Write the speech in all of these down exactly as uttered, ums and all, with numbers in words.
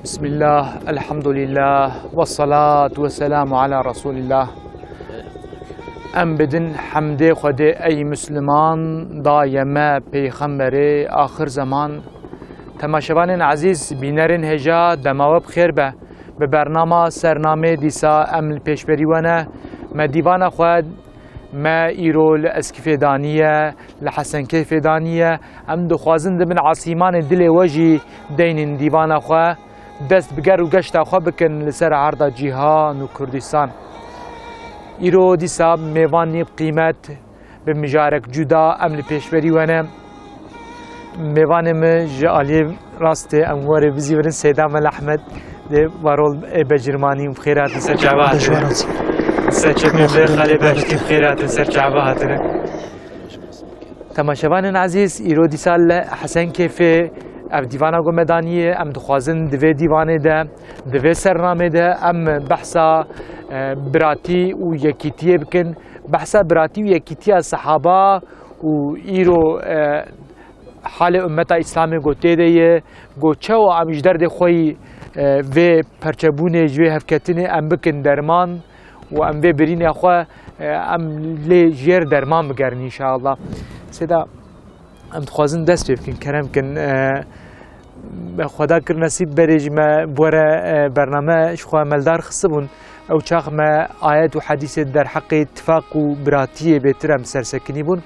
Bismillah, elhamdulillah, ve salatu ve selamu ala Resulillah. Em bidin hemdê Xwedê ey Müslüman da ye me Peyxemberê axir zeman. Temaşevanên ezîz, bînerên hêja, dema we bi xêr be. Bi bernama Sernamê dîsa em li pêşberî we ne. Me dîvana xwe, me îro li Eskifê daniye, li Hesenkeyfê daniye. Em dixwazin di bin asîmanê dilê we jî deynîn dîvana xwe. Dest bi ger û geşta xwe bikin li ser erda cîhan û Kurdistan. Îro dîsa mêvanî bi qîmet, bi mijarek cuda em li pêşberî we ne. Mêvanê min ji aliyê rastê em were bizîvirin Seyda Mel Ehmed, dê Varol ê Becirmanî û bi xêr hatin ser çava hatine. Dejwaran. Ser çepê min Xalê Behiştî bi xêr hatin ser çava hatine. Temaşevanên ezîz, îro dîsa li Hesenkeyfê ev dîvana ku me daniyê, em dixwazin di vê dîvanê de, di vê sernamê de em behsa, e, biratî û yekîtiyê bikin. Behsa biratî û yekîtiya sehaba û îro, e, halê ummeta Îslamê ku tê de ye, ku çawa em ji derdê xwe yî, e, vê perçebûnê, ji vê hevketinê em bikin derman û em vê birînê xwe, e, em lê jêr derman bigerin înşallah. Sêda, em dixwazin dest pê bikin, kerem bikin. E, me Xweda kir nesîb berê ji me bi we re, e, bername ji xwe meldar xistibûn. Ew çax me ayet û hedîsê derheqê tifaq û biratiyê bêtir em sersekinî bûn.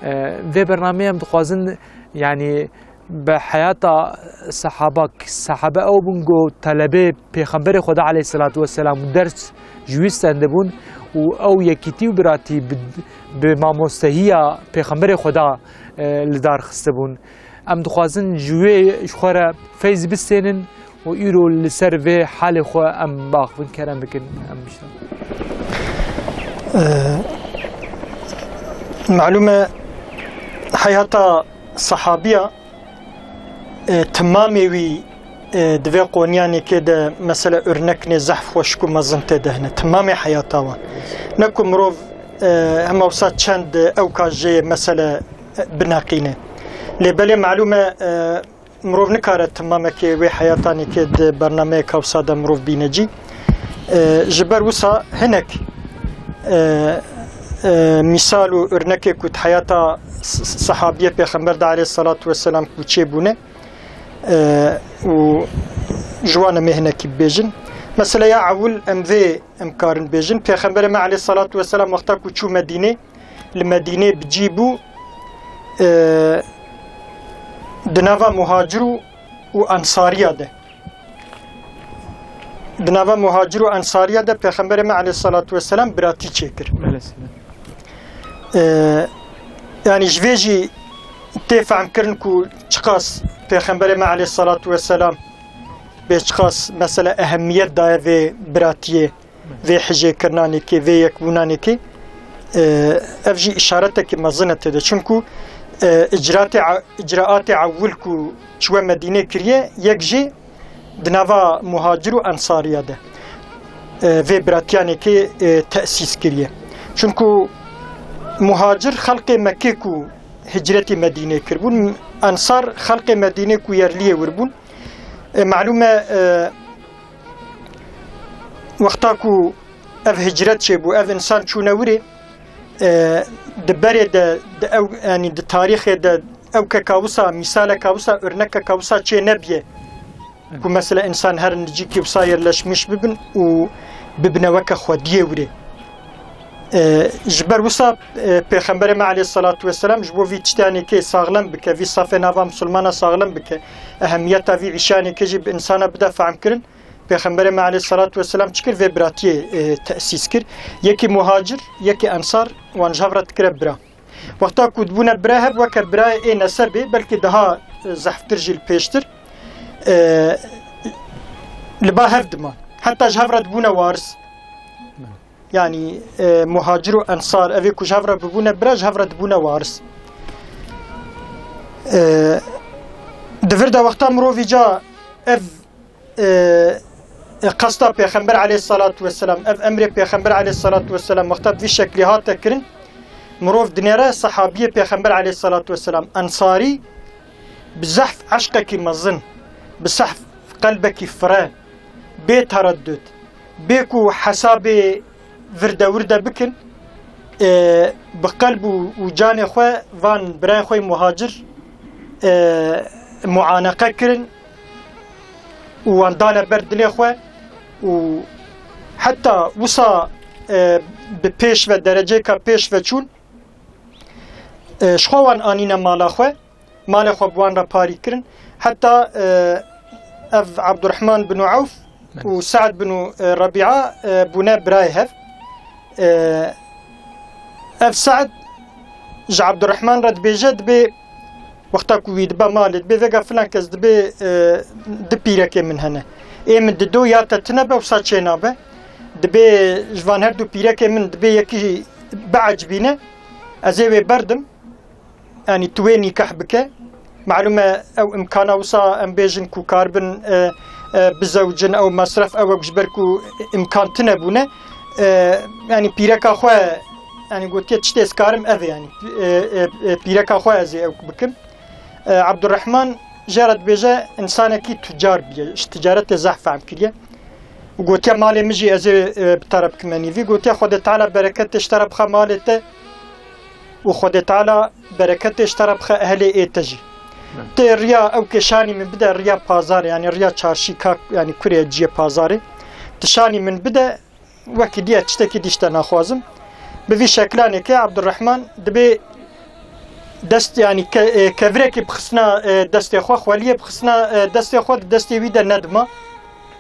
E, vê bernameyê em dixwazin, yanî, bi heyata sehaba, sehaba ew bûn ku telebê Pêxemberê Xweda aleyhisselatu vesselam û ders ji wî stendibûn û ew yekîtî û biratî bi, bi mamostehiya Pêxemberê Xweda, e, li dar xistibûn. Em dixwazin ji wê ji xwe re feyz bistênin û îro li ser vê halê xwe em biaxivin, kerem bikin, em biştin. Ee, Malûm e, heyata sahabiya, e, timamê wî, e, di vê qonyanekê de, mesela, örneknê zehf xweşik û mezin tê de hene. Timamê heyata wan. Ne ku mirov, e, hema wisa çend ew ka jê mesele, e, bineqîne. Lê belê malûm e, e, mirov nikare timamekê wê heyatanekê di bernameyeka wisa de mirov bîne cî. E, ji ber wisa hinek, e, e, mîsal û örnekê ku di heyata s-, s-, sehabiyê Pêxember de aleyhisselatu vesselam ku çêbûne, e, û ji wan em ê hinekî bibêjin. Meseleya ewil em vê em karin bêjin. Pêxemberê me aleyhisselatu vesselam wexta ku çû Medînê, li Medînê bi cî bû, e, di nava muhacir û, û ensariya de. Di nava muhacir û ensariya de Pêxemberê me aleyhisselatu vesselam biratî çêkir. Aleyhisselam. E, yanî ji vê jî tê fehmkirin ku çiqas Pêxemberê me aleyhisselatu vesselam bê çiqas mesele ehemmiyet daye vê biratiyê, vê hijêkirinanekê, vê yekbûnanekê, e, ev jî îşaretekî mezin e tê de. Çimku, e, icraatê a-, icraatê ewil ku çûye Medînê kiriye, yek jî di nava muhacir û ensariya de, e, vê biratiyanekê, e, tesîs kiriye. Çimku muhacir xelkê Mekkê ku hicretî Medînê kiribûn, ensar xelkê Medînê ku yerliyê wir bûn. E, malûm e, e, wexta ku ev hicret çêbû, ev însan çûne wirê, e, di berê de, di ew, yanî di tarîxê de ew keka wisa, mîsaleka wisa, örnekeka wisa çê nebiye. Ku mesela însan herin di cîkî wisa yerleşmiş bibin û bibine weke xwediyê wirê. E, ji ber wisa, e, Pêxemberê me aleyhisselatu vesselam ji bo vî tiştanekê saxlem bike, vî safê nava misilmana saxlem bike, ehemmiyeta vî îşanekê jî bi însana bide fehmkirin. Pêxemberê me aleyhisselatu vesselam çi kir? Vê biratiyê, e, tesîs kir. Yekî muhacir, yekî ensar, wan ji hev re dikire bira. Wexta ku dibûne bira hev, weke birayê ê nesebê, belkî daha, e, zehftir jî li pêştir, e, li ba hev diman. Heta ji hev re dibûne waris. Yanî, e, muhacir û ensar, evê ku ji hev re bibûne bira, ji hev re dibûne waris. E, di vir de wexta mirovî ca ev, e, e, qesta Pêxember aleyhissalatu vesselam, ev emrê Pêxember aleyhissalatu vesselam wexta bi vî şeklî hate kirin, mirov dinêre sehabiyê Pêxember aleyhissalatu vesselam, ensarî, bi zehf eşqekî mezin, bi zehf qelbekî fire, bê tereddud, bê ku hesabê virde wirde bikin, e, bi qelb û, û canê xwe van birayên xwe yê muhacir, e, muaneqe kirin û wan dane ber dilê xwe û heta wisa, e, bi pêş ve, dereceyeka pêş ve çûn, e, ji xwe wan anîne mala xwe, malê xwe bi wan re parî kirin. Heta, e, ev Abdurrahman bin Awf û Sa'd bin, e, Rabi'a, e, bûne birayê hev. E, ev Sa'd ji Abdurrahman re dibêje, dibê wexta ku wî dibe malê, dibê vêga filan kes, dibê, e, du pîrekê min hene. Ê min dido ya te tune be, wisa çênabe. Dibê ji van her du pîrekê min dibê yekî biecibîne, ez ê wê berdim. Yanî tu wê nîkah bike. Malûm e ew imkana wisa em bêjin ku karibin, e, e, bizewicin, ew mesref, ew ji ber ku imkan tune bûne. E, yanî pîreka xwe, yanî gotiye tiştê ez karim ev e, yanî, e, e, e, pîreka xwe ez ê ew bikim. E, Abdurrahman jê re dibêje, însanekî tucar bûye, ji ticaretê zehf fehm kiriye. Û gotiye, malê min jî ez ê, e, bi te re bikime nîvî. Gotiye, Xwedê Teala bereketê ji te re bixe malê te û Xwedê Teala bereketê ji te re bixe ehlê ê te jî. Tê riya ew kêşanî min bide riya pazarê, yanî riya çarşî, ka, yanî kurê ciyê pazarê. Tişanî min bide, wekî diye tiştekî dî ji te naxwazim. Bi vî şeklanê ke Abdurrahman dibê dest, yanî ke-, e, kevirekî bixistina, e, destê xwe, xweliyê bixistina, e, destê xwe, di destê wî de nedima.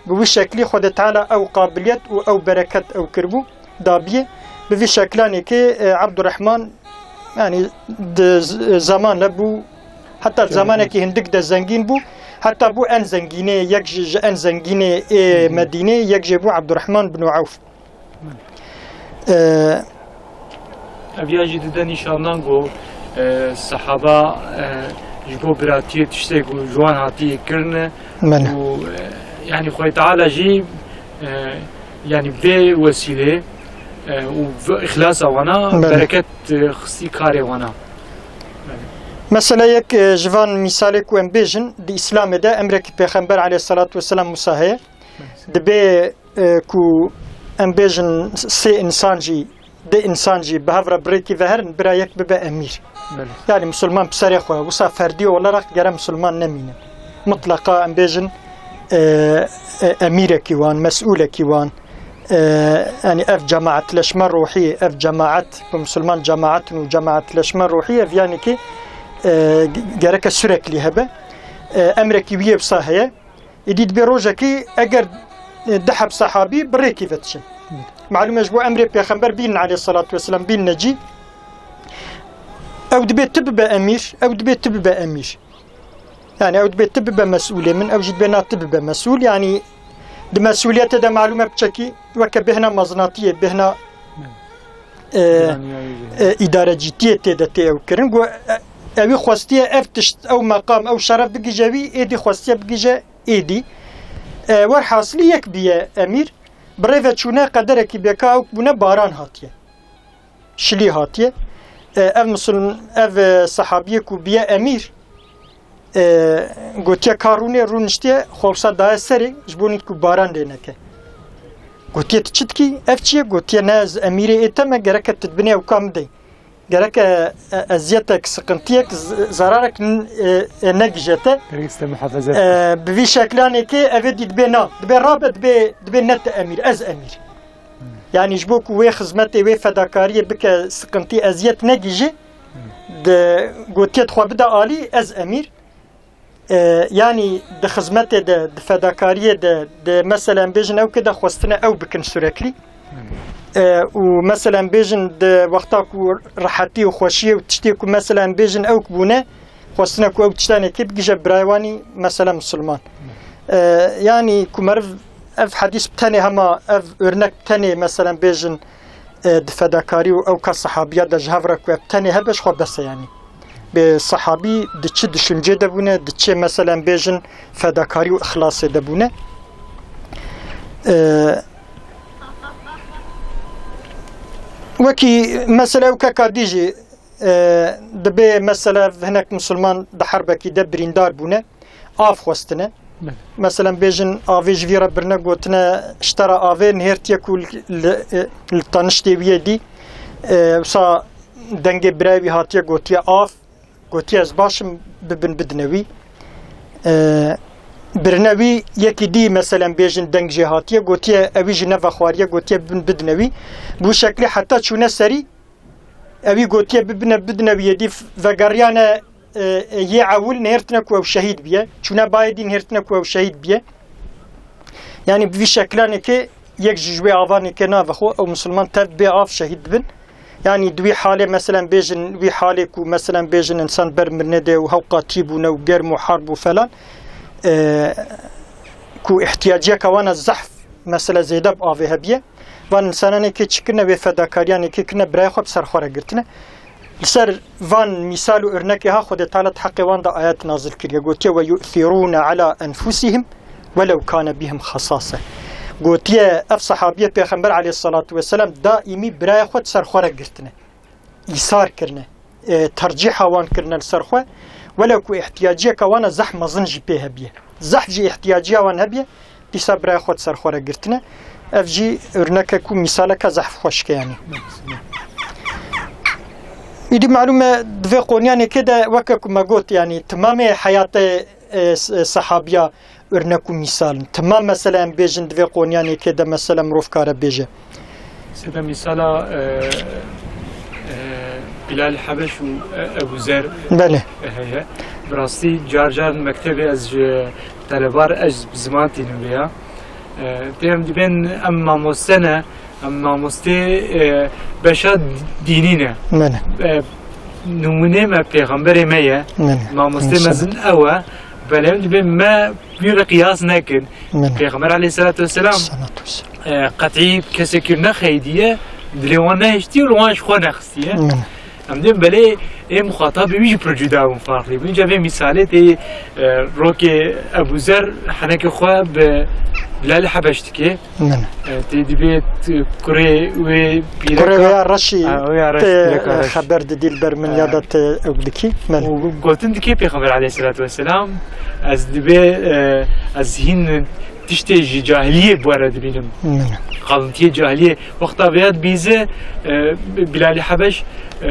Bi wî şeklî Xwedê Teala ew qabiliyet û ew bereket ew kiribû, dabiyê. Bi vî şeklanê ke, e, Abdurrahman, yanî di z-, zeman le bû, heta di zemanekî hindik de zengîn bû, heta bû en zengînê, yek ji, ji en zengînê ê Medînê, yek jê bû Abdurrahman bin Awf. E, Ev ya jî dide nîşanan ku, e, sehaba, e, ji bo biratiyê tiştê ku ji wan hatiye kirin Belê. û, e, yanî Xwedê Teala jî, e, yanî vê wesîlê, e, û vê îxlasa wana Belê. bereket, e, xistî karê wana. Mesela yek, e, ji van mîsalê ku em bêjin, di Îslamê de emrekî Pêxember aleyhissalatu vesselam wisa heye. Dibê, e, ku em bêjin sê însan jî, du însan jî bi hev re bi rêkî ve herin, bira yek bibe emîr. Belê. Yanî misilman bi serê xwe, wisa ferdî olarak gere misilman nemînin. Mutleqa em bêjin, e, e, emîrekî wan, mesûlekî wan, e, yanî ev cemaetleşme ruhî, ev cemaet, ku misilman cemaetin û cemaetleşme ruhî, ev yanî ki, e, gereke sürekli hebe. E, emrekî wî yê wisa heye. Êdî dibê rojekî eger, e, du heb sehabî bi rêkî ve diçin. Malûm e ji bo emrê Pêxember bînin aleyhissalatu vesselam, bînine cî. Ew dibê tu bibe emîr, ew dibê tu bibe emîr. Yani ew dibê tu bibe mesûlê min, ew jî dibê na tu bibe mesûl. Yani di mesûliyetê de malûm e piçekî weke bêhna mezinatiyê, bêhna, e, Giraniyayê jî. e, îdarecîtiyê tê de tê ew kirin. Got, e, ewî xwestiye ev tişt, ew meqam, ew şeref bigije wî, êdî xwestiye bigije êdî. E, werhasilî yek biye emîr. Bi rê ve çûne qederekî bêka ew bûne baran hatiye. Şilî hatiye. E, ev misilm-, ev, e, sehabiyê ku biye emîr, e, gotiye ka rûnê, rûniştiye, xwe wisa daye serê, ji bo nît ku baran lê neke. Gotiye, tu çi dikî? Ev çi ye? Gotiye, ne ez emîrê ê te me, gereke tu di binê ewka min de yî. Gereke, e, eziyetek, siqintiyek, z-, zararek n-, e, e, negije te. Gerek te muhafaza E, bi vî şeklanê ke ev ê dî dibê na. Dibê rabe, dibê, dibê ne te emîr, ez emîr. Yani ji bo ku wê xizmetê, wê fedakariyê bike, siqintî, eziyet negije, di gotiye xwe bide alî, ez emîr. E, yani di xizmetê de, di fedakariyê de, di mesela em bêjin ew ke de xwestine ew bikin sürekli. E, û mesela em bêjin di wexta ku rehetî û xweşiyê û tiştê ku mesela em bêjin ew bûne, xwestine ku ew tiştanê kê bigije birayê wanî mesela misilman. E, yani ku meriv ev hedîs bi tenê hema ev örnek bi tenê mesela em bêjin, e, di fedakarî û ew ka sehabiya de ji hev re ku ev tenê hebe ji xwe bes e, yanî. Bi sehabî di çi düşüncê de bûne, di çi, meselen, bêjin fedakarî û îxlasê de bûne. E, wekî mesela ew keka dî jî, e, dibê mesela hinek misilman di herbekî de birîndar bûne, av xwestine. Belê. Meselen bêjin avê ji vî re birine gotine, ji te re avê nihêrtiye ku li, li, li taniştê wî yê dî, e, wisa dengê birayê wî hatiye gotiye av, gotiye ez baş im, bibin bidine wî. E, birine wî yekî dî meselen bêjin deng jê hatiye, gotiye ewî ji neve xwariye, gotiye bibin bidine wî. Bi wî şeklî heta çûne serî, ewî gotiye bibine bidine wî yê dî vegeriyane, e, e, yê ewil nihêrtine ku ew şehîd biye. Çûne bayê dî nihêrtine ku ew şehîd biye. Yanî bi vî şeklanê ke yek ji, ji wê avanê ke nave xwe, ew misilman tev bê av şehîd dibin. Yanî di wî halê, meselen bêjin, wî halê ku, meselen bêjin, insan ber mirinê de û hewqa tî bûne û germ û harb û falan, e, ku ihtiyaciyeka wana zehf, mesele zêde bi avê hebiye. Van insananê ke çi kirine, wê fedakariyanê ke kirine, birayê xwe bi ser xwe re girtine. Li ser van mîsal û örnekê ha Xwedê Teala di heqê wan de ayet nazil kiriye. Gotiye, "Ve yu'thirûne ala enfusihim welew kane bihim xesase." Gotiye, ev sehabiyê Pêxember aleyhissalatu vesselam daîmî birayê xwe di ser xwe re girtine. Îsar kirine. E, tercîha wan kirine li ser xwe. Welew ku ihtiyaciyeke wan e zehf mezin jî pê hebiye. Zehf jî ihtiyaciya wan hebiye. Dîsa birayê xwe di ser xwe re girtine. Ev jî örneke ku mîsaleke zehf xweşik e, yanî. Îdî malûm e, di vê qonyanekê de weke ku me got, yanî timamê heyatê, e, s-, sehabiya örnek û mîsal in. Timam mesele em bêjin di vê qonyanekê de mesele mirov kare bêje. Sebe mîsala, e, e, Bilal Hebeş û, e, Ebu Zer Belê. heye. Bi rastî car car mektebê ez ji telebar ez bi ziman tînim vê ya. E, tê em dibên em mamoste ne, em mamostê, e, beşa dînî ne. Belê. E, nimûnê me pêxemberê me ye. Belê. Mamostê Înşallah. mezin ew e. Belê em dibên me wî re qiyas nekin. Belê. Pêxember aleyhisselatu vesselam, Salatu vesselam. e, qetî kesekî nexeydiye, dilê wan nehiştiye û li wan ji xwe nexistiye. Belê. Em dibên belê ê muxatabê wî jî pir cuda bûn, farqlî bûn. Înca vê mîsalê tê, e, rokê Ebu Zer henekê xwe bi Bilal Hebeş dike. Min. E, tê dibê t-, kurê wê pîreka Kurê wê ya reşî Ha, wê ya reş tê, pîreka e, reş. xeber didî li ber min ya da tê ew dikî. Min. Û gotin dikê Pêxember aleyhisselatu vesselam, ez dibê, e, ez hîn tiştê ji cahiliyê bi we re dibînim. Min. Qalintiyê cahiliyê. Wexta vêya dibîze, e, Bilalî Hebeş, e,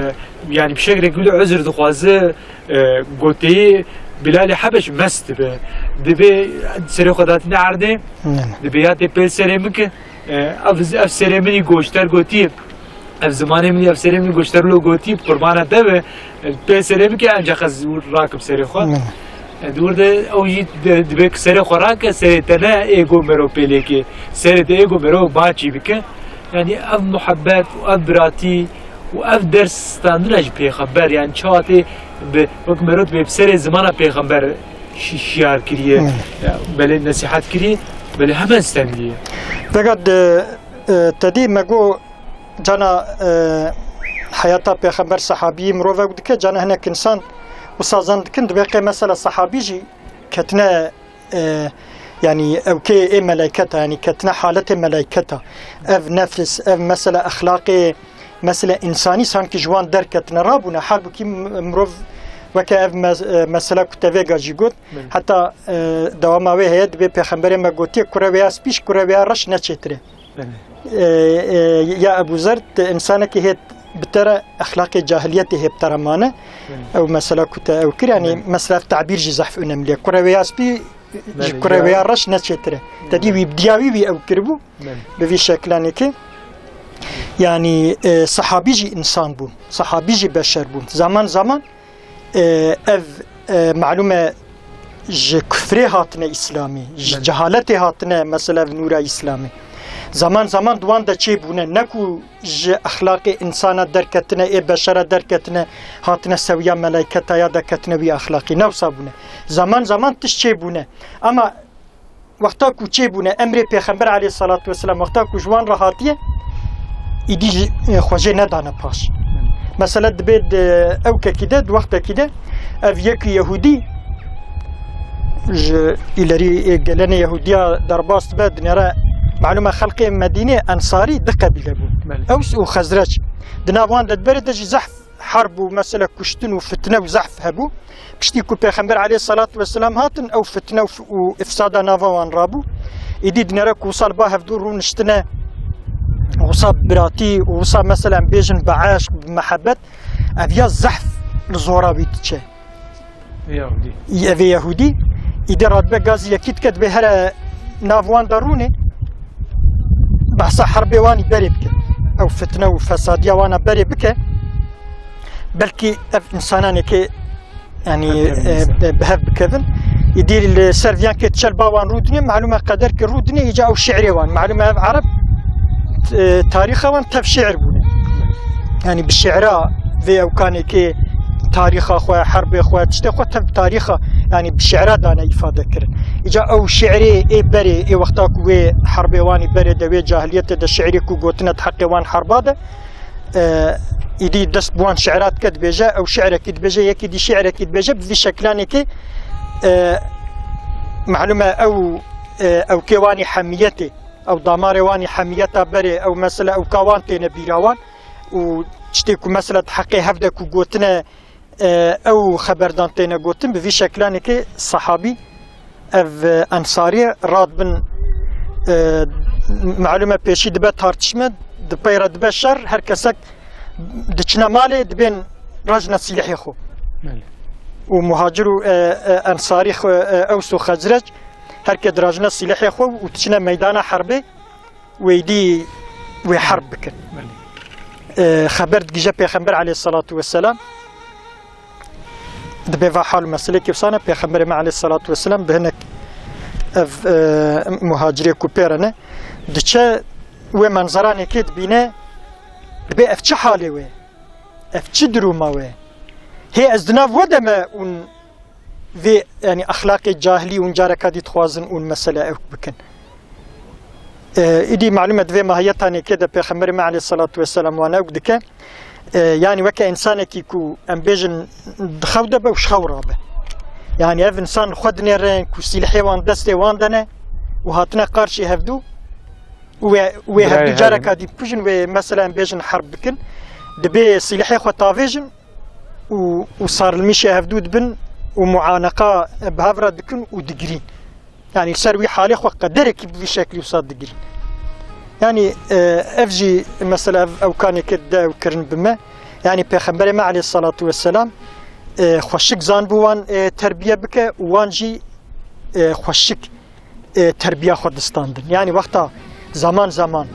yani bi şeklek wî de uzr dixwaze, e, goteyê Bilalê Hebeş mest dibe. Dibê serê xwe datîne erdê, Ne, ne. dibê ya tê pê serê min ke, e, ev, ev serê min î goşter gotî, ev zimanê min, ev serê min goşter lo gotî, qurbana te be, e, pê serê min ke, ancak ez rakim serê xwe. Ne, ne. E, di wir de ew jî de, dibê ki serê xwe rake, serê te ne ê go mero pêlêke, serê te ê go mero maçî bike. Yani ev muhabbet û ev biratî û ev ders standina ji pêxember, yani çawa tê bi, wek merot bê bi serê zimana pêxember şi-, şiyar kiriye, Hmm. ya, belê nesihat kiriye, belê hemen stendiye. Vega di, e, tedî me got cana, e, heyata pêxember, sehabî, mirov ew dike, cana hinek insan wisa zan dikin, dibê qê mesela sehabî jî ketine e, yani ew kê ê melayketa, yani ketine haletê melayketa. Ev nefis, ev mesela exlaqê, mesela insanî sanki ji wan derketine, rabûne. Halbukî m-, mirov weke ev mes-, e, mesela ku te vêga jî got, Belê. heta, e, dewama wê heye, dibê pêxemberê me gotiye, kure wê ya spî ji kure wê ya reş ne çêtir e. Belê. E, e, ya Ebu Zer, te insanekî hê bi te re exlaqê cahiliyetê hê bi te re mane. Belê. Ew mesela ku te ew kir, yani Belê. mesela ev tabîr jî zehf önemli ye. Kure wê ya spî Belê, ji kure ya wê ya reş ne çêtir e. Te dî Belê. wî bi diya wî wî ew kiribû. Belê. Bi vî şeklanekê. Yani, e, sehabî jî insan bûn. Sehabî jî beşer bûn. Zaman zaman e, ev, e, malûm e, ji kufrê hatine Îslamê, ji Belê. cehaletê hatine, mesela, ev nûra Îslamê. Zaman zaman di wan de çêbûne, ne ku ji exlaqê însana derketine, ê beşera derketine, hatine sewiya melayketa ya da ketine wî exlaqî. Ne wisa bûne. Zaman zaman tişt çêbûne. Ama Wexta ku çêbûne emrê Pêxember aleyhissalatu vesselam, wexta ku ji wan re hatiye, îdî jî, e, xwe jê nedane paş. Mesela dibê di ewkekî de, di wextekî de ev yekî Yehûdî ji îlerî, e, gelenê Yehûdiya derbas dibe, dinêre, malûm e xelkê Medînê Ensarî di qebîle bûn. Belê. Ews û Xezreç. Di nav wan de, di berê de jî zehf herb û mesela kuştin û fitne û zehf hebû. Piştî ku Pêxember aleyhissalatu vesselam hatin, ew fitne û f-, û ifsada nava wan rabû. Îdî dinere ku wisa li ba hevdû rûniştine, wisa bi biratî û wisa mesela em bêjin bi eşq, bi mehebet, ev ya zehf li zora wî diçe. Yahudî. Evê Yahudî. Îdî radibe gazî yekî dike, dibê here nav wan de rûnê. Behsa herbê wan î berê bike. Ew fitne û fesadiya wana berê bike. Belkî ev însananê ke, yanî, Hev e, bikevin. Bi hev bikevin. Îdî li ser viyan ke çel ba wan rûdinê, malûm e qeder ke rûdinê, îca ew şi'rê wan. Malûm e ev Ereb, e, tarîxa wan tev şi'r bûne. Yanî bi şi'ra vê ewkanê ke tarîxa xwe, herbê xwe, tiştê xwe tev tarîxa, yanî bi şi'ra dane îfade kirin. Îca ew şi'rê ê berê, ê wexta ku wê herbê wan î berê de, wê cahiliyetê de şi'rê ku gotine di heqê wan herba de, e, îdî dest bi wan şi'ra dike, dibêje, ew şi'rekî dibêje, yekî dî şi'rekî dibêje, bi vî şeklanekê, e, malûm e ew, e, ewkê wanî hemiyetê, ew damarê wanî hemiyeta berê, ew mesela ewka wan têne bîra wan û tiştê ku mesela di heqê hev de ku gotine, e, ew xeberdan têne gotin, bi vî şeklanekê sehabî ev, e, ensarî radibin, e, malûm e pêşî dibe tartişme, di pey re dibe şer, her kesek diçine malê, dibên rajine sîlehê xwe. Belê. Û muhacir û, e, e, ensarî xwe, e, Ews û Xecrec, her ke dirajine sîlehê xwe û diçine meydana herbê, wê dî wê herb bikin. Belê. E, xeber digije Pêxember aleyhissalatu vesselam. Dibê va hal û meselekî wisa ne, Pêxemberê me aleyhissalatu vesselam bi hinek ev, e, muhacirê ku pê re ne, diçe wê menzeranekê dibîne, dibê ev çi halê wê? Ev çi duruma wê? Hê ez di nav we de me ûn vê, yanî, exlaqê cahilî ûn careka dî dixwazin ûn mesele ew bikin. E, îdî malûm e, di vê mahiyetanê ke de Pêxemberê me aleyhissalatu vesselam wan ew dike. E, yanî weke însanekî ku em bêjin di xew de be û ji xew rabe. Yanî ev însan xwe dinêrin ku sîlehê wan destê wan de ne û hatine qarşî hevdû û wê, wê Birayê hevdû hevin. Careka dî bikujin, wê mesela em bêjin herb bikin. Dibê sîlehê xwe tavêjin û, û sarlmîşê hevdû dibin û muaneqa bi hev re dikin û digirîn. Yanî ser wî halê xwe qederekî bi vî şeklî wisa digirîn. Yanî, e, ev jî mesela ev ewkanekê de ew kirin bi me. Yanî Pêxemberê me aleyhissalatu vesselam, e, xweşik zanbû wan, e, terbiye bike û wan jî, e, xweşik e, terbiya xwe distandin. Yanî wexta zaman zaman,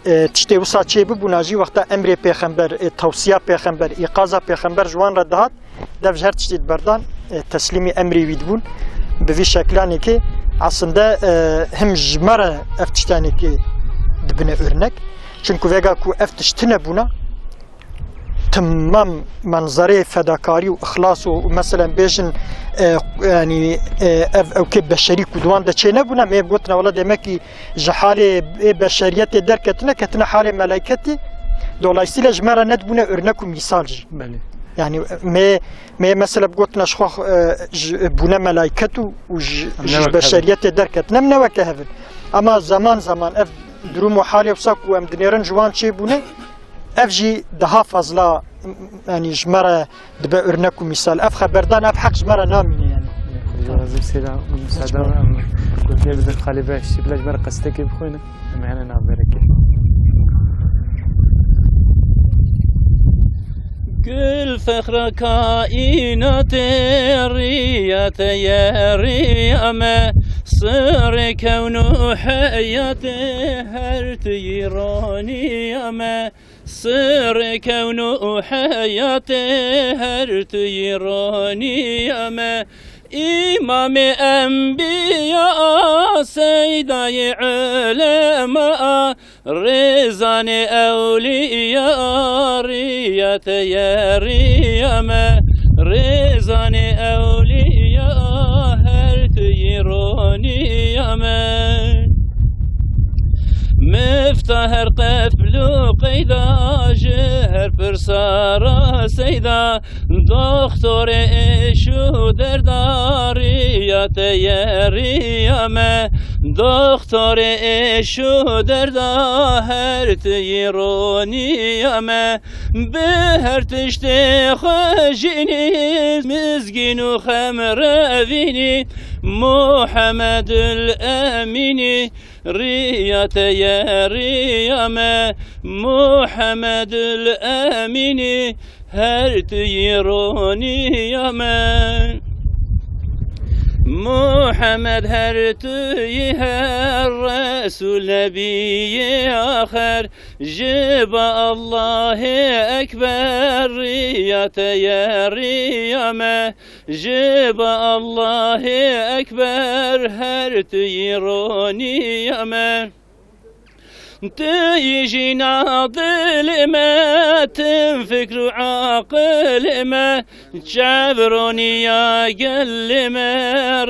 e, tiştê wisa çê bibûna jî wexta emrê pêxember, e, tewsiya pêxember, îqaza pêxember ji wan re dihat, dev ji her tiştî diberdan, e, teslîmî emrê wî dibûn. Bi vî şeklanekê aslinde, e, him ji me re ev tiştanekê dibine örnek. Çimku vêga ku ev tişt tine bûna, timam menzerê fedakarî û ixlas û, û meselen bêjin, e, yanî, e, ev ewkê beşerî ku di wan de çênebûne, me gotina wela demekî ji halê ê beşeriyetê derketine, ketine halê melayketê. Dolayısıyla ji me re nedibûne örnek û mîsal jî. Belê. Yanî me, me mesela bigotina ji xwe, e, ji, bûne melayket û, û ji, Em ji ne wek hev in. Beşeriyetê derketine, em ne weke hev in. Ama zaman zaman ev durum û halê wisa ku em dinêrin ji wan çêbûne, ev jî daha fazla, yanî ji me re dibe örnek û mîsal. Ev xeberdan, ev heq ji me re namîne yanî. Xwedê razî bi sêra û müsaade em gotinê bidin xalê behiştî bila ji me re qestekê bixwînin. Em hene navberekê. Gul fexra kaînatê, riya te ye riya me, sirrê kewn û heyatê, her tu yî roniya me. Sirrê kewn û heyatê, her tu yî roniya me. Îmamê enbiya, seydayê ulema, rêzanê ewliya, riya te ye riya me. Rêzanê ewliya, her tu yî roniya me. Mifta her qefl û qeyda, ji her pirsa re seyda, doxtorê êş û derda, riya te ye riya me. Doxtorê êş û derda her tu yî roniya me, bi her tiştê xwe jînî mizgîn û xem revînî. Muhemedul Emînî, riya te ye riya me, Muhemedul Emînî, her tu yî roniya me. Muhammed her tu yî her Resul Nebiyê axer, ji ba Allahê Ekber, riya te ye riya me, ji ba Allahê Ekber, her tu yî roniya me. Tu yî jîna dilê me, tim fikr û aqilê me, çevroniya gelê me,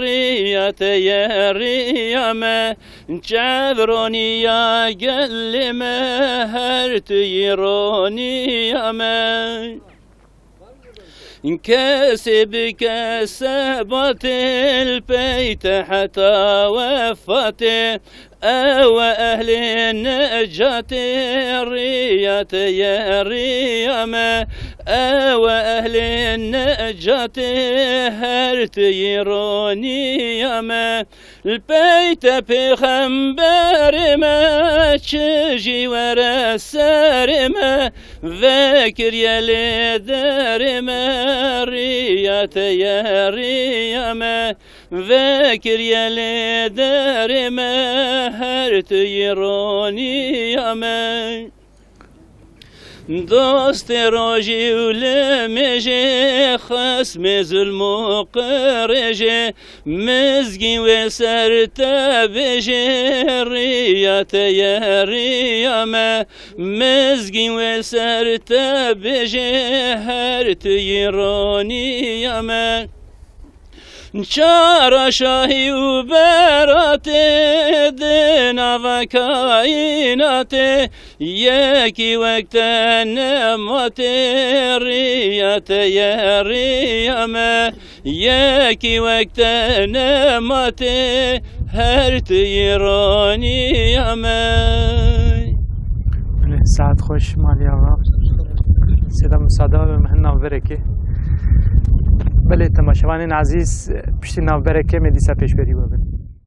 riya te ye riya me, çevroniya gelê me, her tu yî roniya me. Kesê bike sebatê, li pey te heta wefatê, ew e ehlê necatê, riya te ye riya me, ew e ehlê necatê, her tu yî roniya me. Li pey te pêxemberê me, çi jî were serê me, vekiriye lê derê me, riya te ye riya me, vekiriye lê derê me, her tu yî roniya me. Dostê rojî û limêjê, xesmê zulm û qirêjê, mizgîn wê ser te bêjê, riya te ye riya me, mizgîn wê ser te bêjê, her tu yî roniya me. Çara şahî û beratê di nava kaînatê, yekî wek te nematê, riya te ye riya me, yekî wek te nematê, her tu yî roniya me. Belê, saet xweş, Malî Axa. Sêda, misade be, em hin navberekê. Belê, temaşevanên ezîz, piştî navberekê me dîsa pêşberî we bin.